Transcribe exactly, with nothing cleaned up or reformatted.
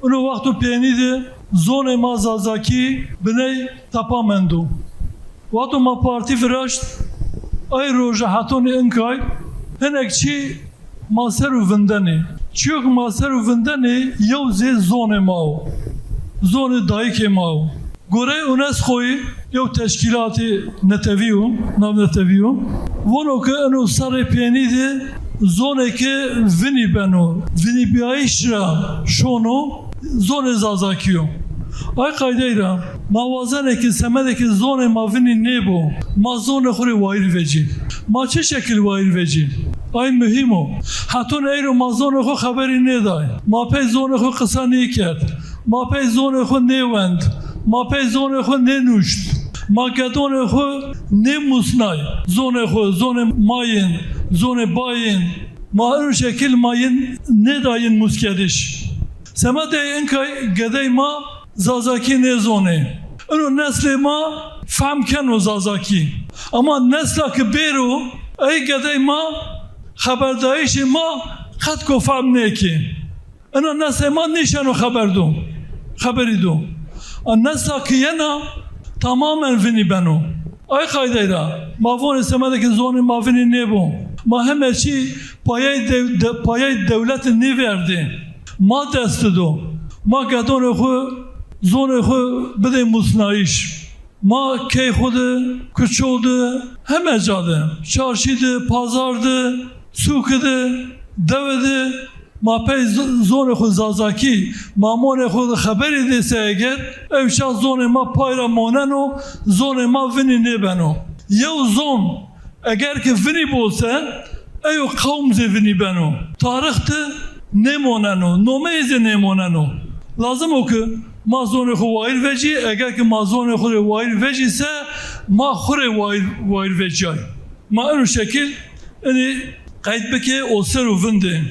Ino wexto pênî de zonê ma Zazakî biney tepa mendo. Wexto ma partî viraşt, ay roja hetonî inkay hinek çî ma ser û vindenê. Çîyo ke ma ser û vindenê yew zê zonê ma o. Zonê dayikê ma o. Goreyê UNESCOyî, yew teşkîlatê netewî yo, navnetewî yo, vono ke ino serrê pênî de zonê ke vinî beno, vinîbîyayîş ra şono, zonê Zazakî yo. Ay qaydey ra ma wazenê ke semedê ke zonê ma vinî nêbo, ma zonê xo rê wayîr vecî. Ma çi şekil wayîr vecî? Ay muhîm o. Heton eyro ma zonê xo xeberî nêday. Ma pey zonê xo qisa nêkerd. Ma pey zonê xo nêwend. Ma pey zonê xo nênuşt. Ma gedonê xo nêmusnay. Zonê xo, zonê ma yin, zonê ba yin. Ma in şekil ma yin nêda yin muskediş. Semedê inkay gedey ma Zazakî nêzonê. Ino neslê ma fehm keno Zazakî. Ama nesla ke bêro, ey gedey ma xeberdayîşê ma qet ko fehm nêkê. Ina neslê ma nêşeno xeber do, xeberî do. A nesla ke yena tamamen vinî beno. Ay qaydey ra ma vonê semedê ke zonê ma vinî nêbo. Ma heme çî payey dew-, de-, payey dewlete nêverdê. Ma dest do. Ma gedonê xo, zonê xo bidê musnayîş. Ma key xo de, kuço de, heme ca de, çarşî de, pazar de, sûke de, dewe de, ma pey z-, zonê xo Zazakî, mamonê xo de xeberî dê se eger, ew çax zonê ma pay ra moneno, zonê ma vinî nêbeno. Yew zon eger ke vinî bo se, eyo qewm zê vinî beno. Tarix de nêmoneno, nomeyê zê nêmoneno. Lazim o ke ma zonê xo wayîr vecî, eger ke ma zonê xo rê wayîr vecî se, ma xo rê wayîr, wayîr vecîyay. Ma ino şekil inî qeyd bikê û ser û vindê.